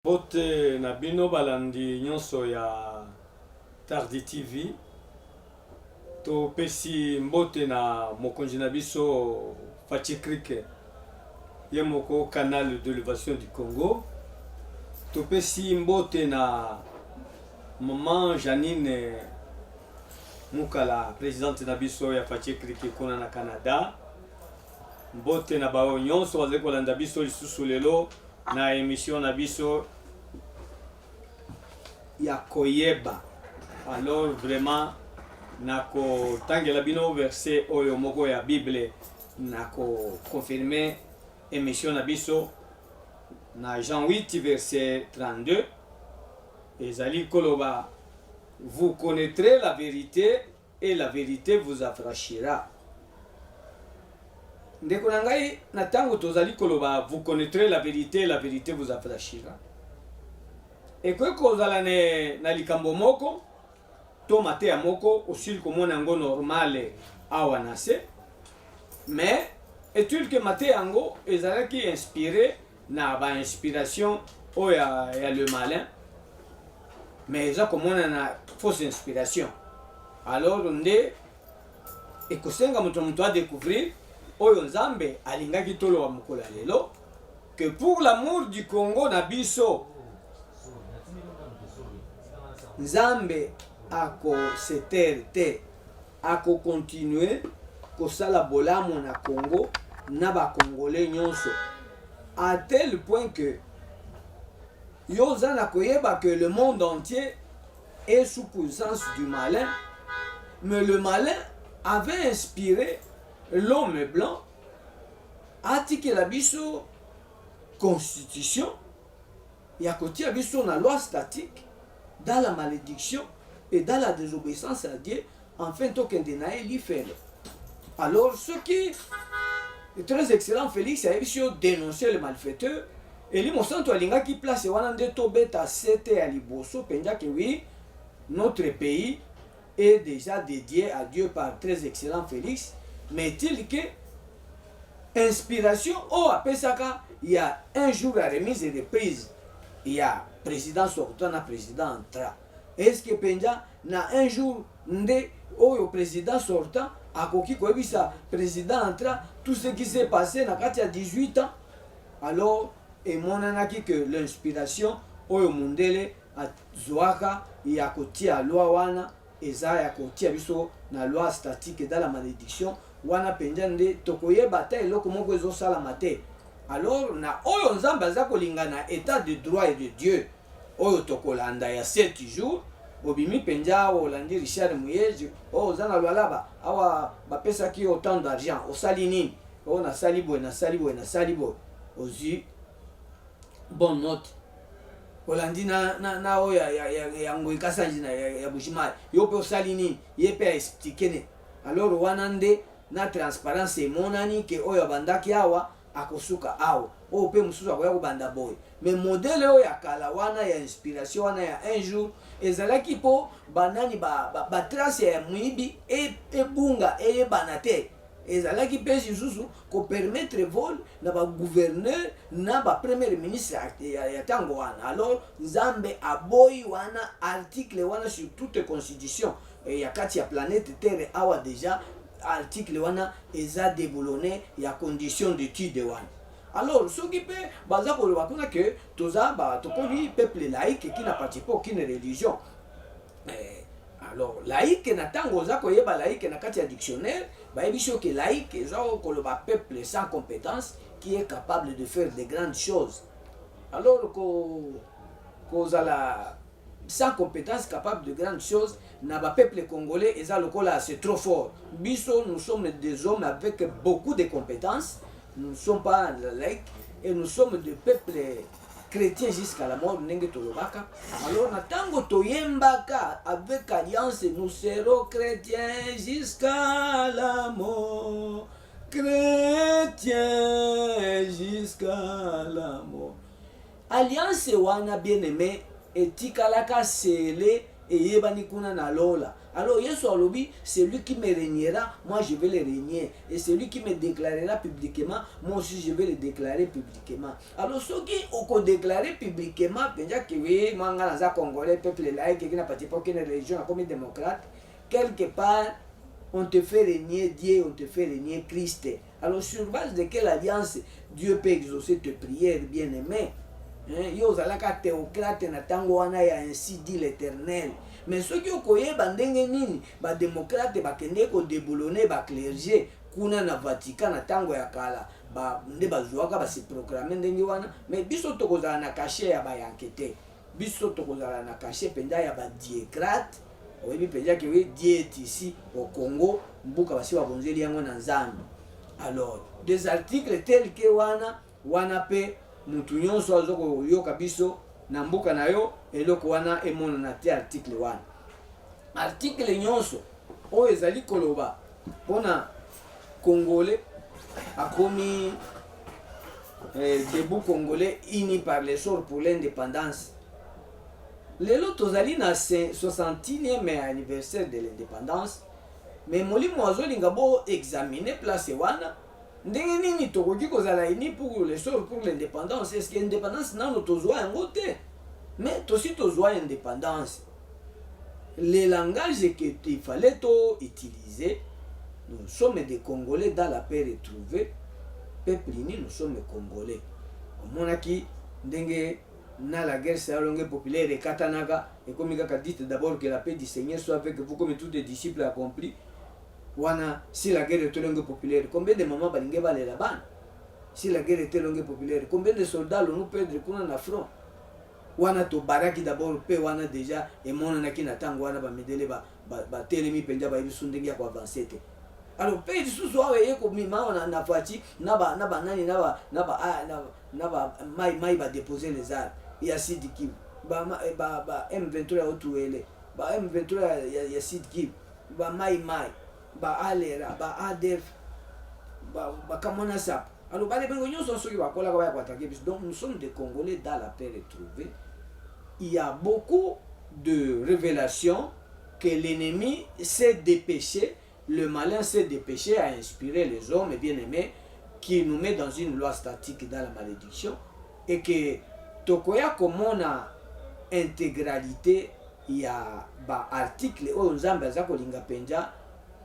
Mbote na bino balandi nyonso ya Tardi TV. Topesi mbote na mokonzi na biso Fatshi Crick, ye moko canal de l'élévation du Congo. Topesi mbote na maman Janine Mukala, présidente na biso ya Fatshi Crick kuna na Canada. Mbote na baoyo nyonso bazali kolanda biso lisusu lelo na emission na biso ya koyeba. Alors vraiment nakotangela bino verset oyo moko ya Bible na ko confirmer emission na biso na Jean 8 verset 32 ezali koloba: "Vous connaîtrez la vérité et la vérité vous affranchira." Ndeko na ngai, na ntango tozali koloba "vous connaîtrez la vérité et la vérité vous affranchira", ekoki kozala na likambo moko to mateya moko osili komona yango normale awa na se, mais est-il que mateya yango ezalaki inspiré na bainspiration oyo ya le malin, mais eza komona na fausse inspiration? Alors nde ekosenga moto na moto adécouvrir oyo Nzambe alingaki toloba mokolo ya lelo, que pour l'amour du Congo na biso, Nzambe akose taire te, akocontinuer kosala bolamu na Congo na Bacongolais nyonso, à tel point que yo oza na koyeba que le monde entier est sous puissance du malin, mais le malin avait inspiré l'homme blanc atikela biso constitution ya kotia biso na loi statique, dans la malédiction et dans la désobéissance à Dieu, enfin tokende na ye lifelo. Alors soki très excellent Félix ayebisi yo dénoncer le malfaiteur, Elimo Santo alingaki place wana nde tobeta sete ya liboso mpenza ke oui, notre pays est déjà dédié à Dieu par très excellent Félix, mais est-il que inspiration oyo apesaka ya un jour ya remise et reprise ya président sortant na président entrant, est ce que mpenza na un jour nde oyo président sortant akoki koyebisa président entrant tout ce qui s'est passé na kati ya 18 ans? Alors emonanaki que l'inspiration oyo mondele azwaka ya kotia loi wana eza ya kotia biso na loi statique dans la malédiction. Wana mpenza nde tokoyeba ata eloko moko ezosalama te. Alors na oyo Nzambe aza kolinga na état de droit et de Dieu oyo tokolanda ya 7 jours, obimi mpenza awa, olandi Richard Muyej oyo oza na Lwalaba awa, bapesaki yo autant d'argent, osali nini? Oyo nasali boye, nasali boye, nasali boye, ozwi bonne note. Olandi na oyo ya Ngoi Kasanji na ya Mbujimayi, yo mpe osali nini? Ye mpe aexpliquer ne. Alors wana nde na transparence emonani ke oyo abandaki awa akosuka awa, oyo mpe mosusu akoya kobanda boye. Mais modèle oyo ya kala wana ya inspiration wana ya un jour ezalaki mpo banani batrace ya moyibi ebunga, eyebana te. Ezalaki mpe lisusu kopermettre vol na bagouverneur na bapremier ministre ya ntango wana. Alors Nzambe aboyi wana article wana sur toute constitution ya kati ya planète Terre awa. Déjà article wana eza déboulonné ya condition d'étude wana. Alors soki mpe baza koloba kuna ke toza tokomi peuple laïque qui n'appartient pas aucune religion, alors laïque, na ntango oza koyeba laïque na kati ya dictionnaire, bayebi soki laïque eza koloba peuple sans compétence qui est capable de faire de grandes choses. Alors kozala sans compétence, capable de grandes choses, na bapeuple congolais eza lokola c'est trop fort. Biso, nous sommes des hommes avec beaucoup de compétences, nous ne sommes pas laïcs et nous sommes des peuples chrétiens jusqu'à la mort, ndenge tolobaka. Alors na ntango toyembaka avec alliance: "Nous serons chrétiens jusqu'à la mort, chrétiens jusqu'à la mort", alliance wana, bien aimé, etikalaka sele. Eyebani kuna na lola. Alors Yesu alobi, celui qui me reniera, moi je vais le renier, et celui qui me declarera publiquement, moi aussi je vais le declarer publiquement. Alors soki oko declarer publiquement penza que oui, moi nga naza congolais, peuple laïque, qui n'a pas aucune religion, nakomi démocrate, quelque part on te fait renier Dieu, on te fait renier Christ. Alors sur base de quelle alliance Dieu peut exaucer tes prières, bien-aimé? Hein, yo ozalaka théocrate na ntango wana ya ainsi dit l'Éternel. Mais soki okoyeba ndenge nini badémocrate bakendeki kodéboulonner baclergé kuna na Vatican na ntango ya kala, ba, nde bazwaka base proclamer ndenge wana. Mais biso tokozala na cachet ya bayanke te, biso tokozala na cachet mpenza ya badiecrate. Oyebi mpenza ke oui, Dieu est ici au Congo, mbuka basi babonzeli yango na Nzambe. Alors des articles tels que wana wana, mpe mutu nyonso aza koyoka biso na mboka na yo, eloko wana emonana te. Article wana, article nyonso oyo ezali koloba mpona Congolais akomi debout congolais unis par le sort pour l'indépendance. Lelo tozali na 61e anniversaire de l'indépendance, mais molimo azolinga bo examiner place wana, ndenge nini tokoki kozala unis pour le sort pour l'indépendance. Est ce que indépendance nano tozwa yango te? Mais tosi tozwa indépendance. Le langage que il fallait to utiliser, nous sommes des Congolais dans la paix retrouvée, peuple uni, nous sommes Congolais. Omonaki ndenge na la guerre salongue populaire ekatanaka, ekomi kaka dites d'abord que la paix du Seigneur soit avec vous comme tous les disciples accomplis. Wana si la guerre était longue populaire, combien de mamans balingi balela bana? Si la guerre était longue populaire, combien de soldats allons-nous perdre kuna na front wana? Tobaraki d'abord mpe wana déjà emonanaki na ntango wana bamidele batelemi mpenza, bayebi so ndenge ya koavancer te. Alors mpe lisusu awa eye komima awa na Fatshi na banani na ba mai mai badéposer les armes ya Sud Kivu, ba M23 ya Haut-Uele, ba M23 ya Sud Kivu, ba Mai Mai, ba Alera, ba ADF, bakamwana sapa. Alors balebengo nyonso soki bakolaka baya koattaquer biso. Donc nous sommes des Congolais dans la paix retrouvée. Il y a beaucoup de révélations que l'ennemi s'est dépêché, le malin s'est dépêché à inspirer les hommes bien-aimés, qui nous met dans une loi statique, dans la malédiction, et que tokoya komona intégralité ya baarticle oyo Nzambe aza kolinga mpenza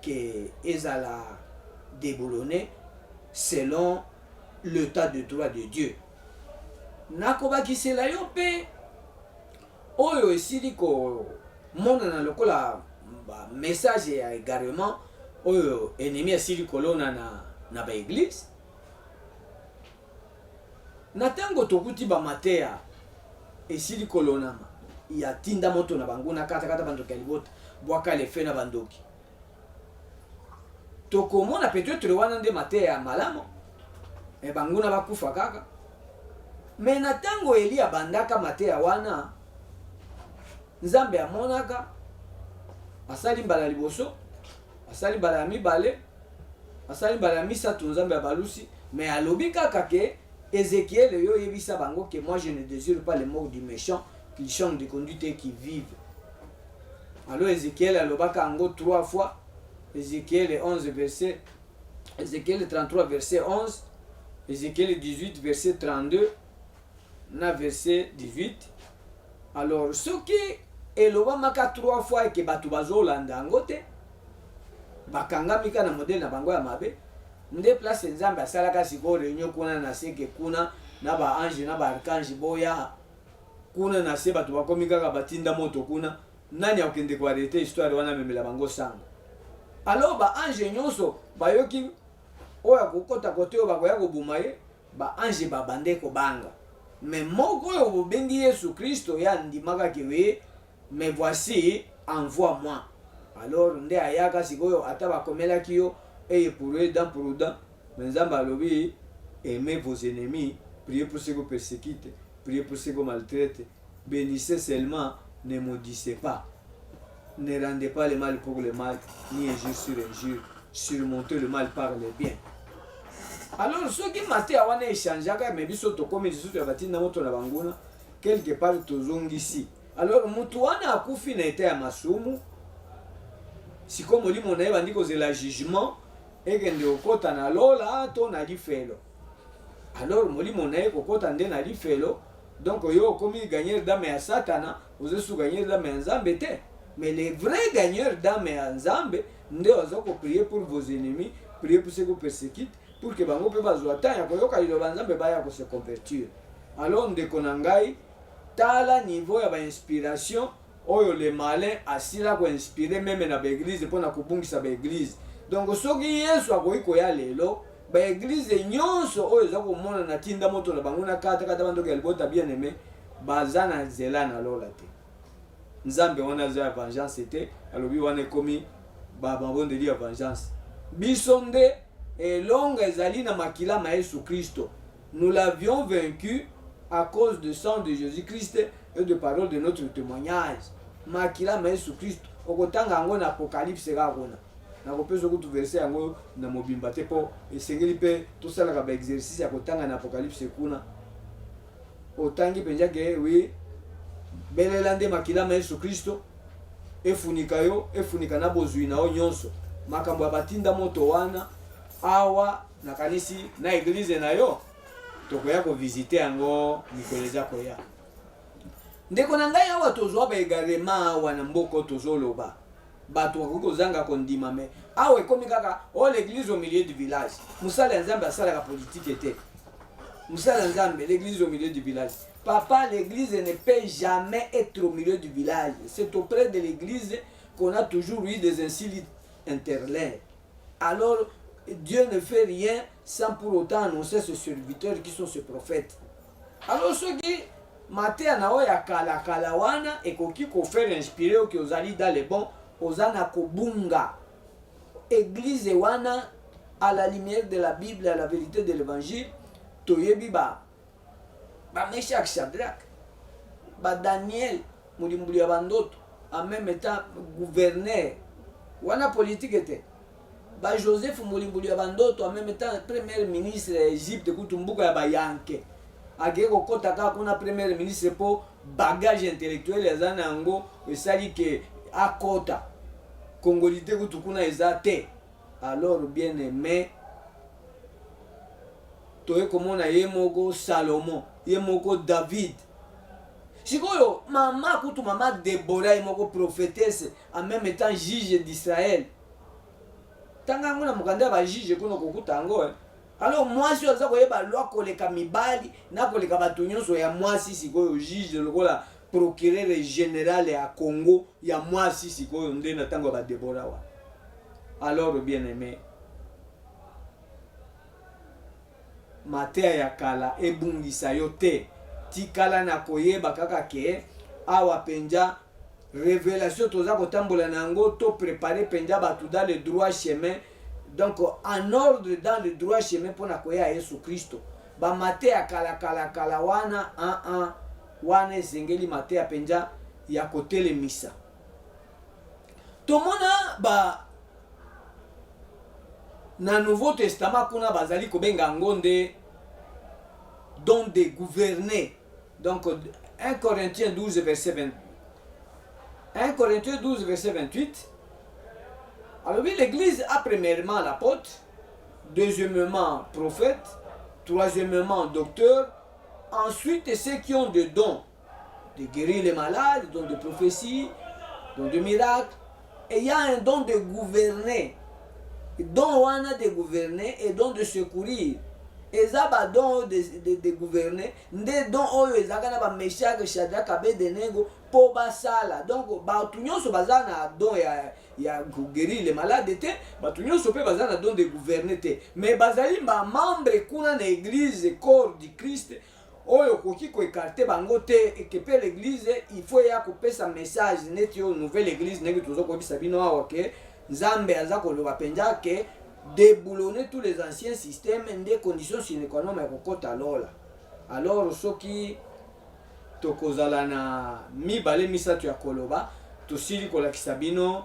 ke ezala déboulonné selon l'état de droit de Dieu. Nakobakisela yo mpe oyo esili komonana lokola bamessage ya égarement oyo ennemi asili kolona na baéglise. Na ntango tokuti bamateya esili kolonama ya tinda moto na banguna, katakata bandoki ya libota, bwaka lefe na bandoki, tokomona peut-être wana nde mateya ya malamu, me banguna bakufa kaka. Me na ntango Eli abandaka mateya wana, Nzambe amonaka, asali mbala liboso, asali mbala ya mibale, asali mbala ya misato, Nzambe abalusi. Me alobi kaka ke Ézéchiel, yo oyebisa bango ke moi je ne désire pas le mort du méchant, qu'il change de conduite et qu'il vive. Alors Ézéchiel alobaka yango trois fois: Ézéchiel 11 verset, Ézéchiel 33 verset 11, Ézéchiel 18 verset 32 na verset 18. Alors soki elobamaka trois fois eke bato bazolanda yango te, bakangami kaka na modèle na bango ya mabe, nde place Nzambe asalaka sikoyo réunion kuna na seke, kuna na baange na baarchange, boya kuna na se. Bato bakomi kaka batinda moto kuna, nani akokende koarrêter histoire wana, amemela bango sango? Alors baange nyonso bayoki oyo akokɔta kote oyo bakoya koboma ye, baange babande kobanga. Me moko oyo bobengi Yesu Kristo, ye andimaka ke oui, mais voici, envoie moi. Alors nde ayaka sikoyo, ata bakomelaki yo œil pour œil, dent pour dent, mais Nzambe alobi: aimez vos ennemis, priez pour ceux qui vous persécutent, priez pour ceux qui vous maltraitent, bénissez seulement, ne maudissez pas, ne rendez pas le mal pour le mal, ni injure sur injure, surmontez le mal par le bien. Alors soki mateya wana echangeaka, me biso tokomi lisusu ya batinda moto na banguna, quelque part tozongisi. Alors mutu wana akufi na etat ya masumu, sikoyo molimo na ye ebandi kozela jugement ekende kokota na lola to na lifelo. Alors molimo na ye ekokota nde na lifelo, donc yo okomi gagneur d'ame ya satana, oza su gagneur d'ame ya Nzambe te. Mais les vrais gagneurs d'ame ya Nzambe nde baza ko prier pour vos ennemis, prier pour ceux qui vous persécutent, pour que bango pe bazwa temps ya koyoka liloba Nzambe baya ko se convertir. Alors ndeko na ngai, tala niveau ya ba inspiration oyo le malin asila ko inspirer meme na ba eglise pona kobungisa ba eglise. Donc soki Yesu akoki koya lelo, ba eglise nyonso oyo eza komonana tinda moto na bango na kata kata bandoki ya libota bien aime baza na nzela na lola te. Nzambe wana aza ya vengeance te, alobi wana ekomi ba mabondeli ya vengeance. Biso nde elonga ezali na makila ma Yesu Kristo. Nous l'avions vaincu à cause de sang de Jésus-Christ et de parole de notre témoignage. Makila ma Yesu Kristo okotanga yango na Apocalypse kaka kuna. Nakopesa kutu verset yango na mobimba te mpo esengeli mpe tosalaka ba exercice ya kotanga na Apocalypse kuna. Otangi mpenza ke oui, belela nde makila ma Yesu Kristo efunika yo, efunika na bozwi na yo nyonso. Makambo ya batinda moto wana awa nakanisi na eglise na yo tokoya ko visiter yango mikolo eza koya. Ndeko na ngai, awa tozwa ba egarement awa na mboka tozoloba bato bakoki kozanga kondima, mais awa ekomi kaka o l'église au milieu du village. Mosala ya Nzambe asalaka politike te. Mosala ya Nzambe, l'église au milieu du village. Papa, l'église ne peut jamais être au milieu du village. C'est auprès de l'église qu'on a toujours eu des insultes interlaires. Alors Dieu ne fait rien sans pour autant annoncer ses serviteurs qui sont ses prophètes. Alors soki mateya na oyo ya kala kala wana ekoki ko faire inspirer oki ozali dans le bon, oza na kobunga. Église wana à la lumière de la Bible, à la vérité de l'évangile, toyebi ba ba Meshach, Shadrach, ba Daniel, molimbuli ya bandoto, en même temps gouverneur wana politique te, ba Joseph molimbuli ya bandoto, en même temps premier ministre ya Egypte, kutu mbuka ya bayanke akei kokɔta kaka kuna premier ministre mpo bagage intellectuel aza na yango esali ke akɔta congolité kutu kuna eza te. Alors bien aimé, toye komona ye moko Salomon, ye moko David, sikoyo mama kutu mama Debora ye moko prophétesse, en même temps juge d'Israël. Tanga yango na mokanda ya bajuge kuna kokuta yango eh. Alors mwasi oyo aza koyeba loi koleka mibali na koleka bato nyonso ya mwasi, sikoyo juge lokola procureur général ya Congo ya mwasi, sikoyo nde na ntango ya badebora wana. Alors bien aimé, mateya ya kala ebungisa yo te. Tikala na koyeba kaka ke awa mpenza révélation toza kotambola na yango, to préparer mpenza bato dans le droit chemin, donc en ordre dans le droit chemin mpona koya Yesu Kristo. Bamateya kala kala kala wana aa wana esengeli mateya mpenza ya kotelemisa. Tomona ba na Nouveau Testament kuna bazali kobenga yango nde don de gouverner. Donc 1 Corinthiens 12 verset 20, 1 Corinthiens 12 verset 28 alobi: l'église a premièrement l'apôtre, deuxièmement prophète, troisièmement docteur, ensuite ceux qui ont des dons de guérir les malades, don de prophétie, don de miracle, et il y a un don de gouverner. Don wana de gouverner et don de secourir. Eza badon oyo de gouverner nde don oyo ezalaka na bameshak, Shadrak, Abedenego mpo basala. Donc bato nyonso baza na don ya koguérir les malades te, bato nyonso mpe baza na don de gouverner te, mais bazali bamembre kuna na église, corps du Christ, oyo okoki koécarter bango te. Eke mpe l'église il faut eya kopesa message neti oyo nouvelle église ndenge toza koyebisa bino awa ke Nzambe aza koloba mpenza ke déboulonner tous les anciens systèmes nde condition sine qua non ya kokɔta lola. Alors soki tokozala na mibale misato ya koloba, tosili kolakisa bino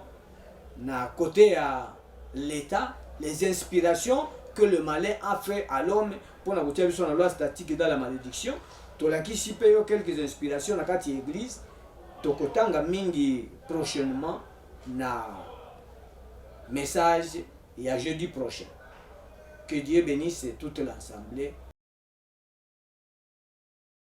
na côté ya l'état les inspirations que le malin a fait à l'homme mpona kotia biso na loi statique dans la malédiction. Tolakisi mpe yo quelques inspirations na kati ya église. Tokotanga mingi prochainement na message ya jeudi prochain. Que Dieu bénisse toute l'assemblée.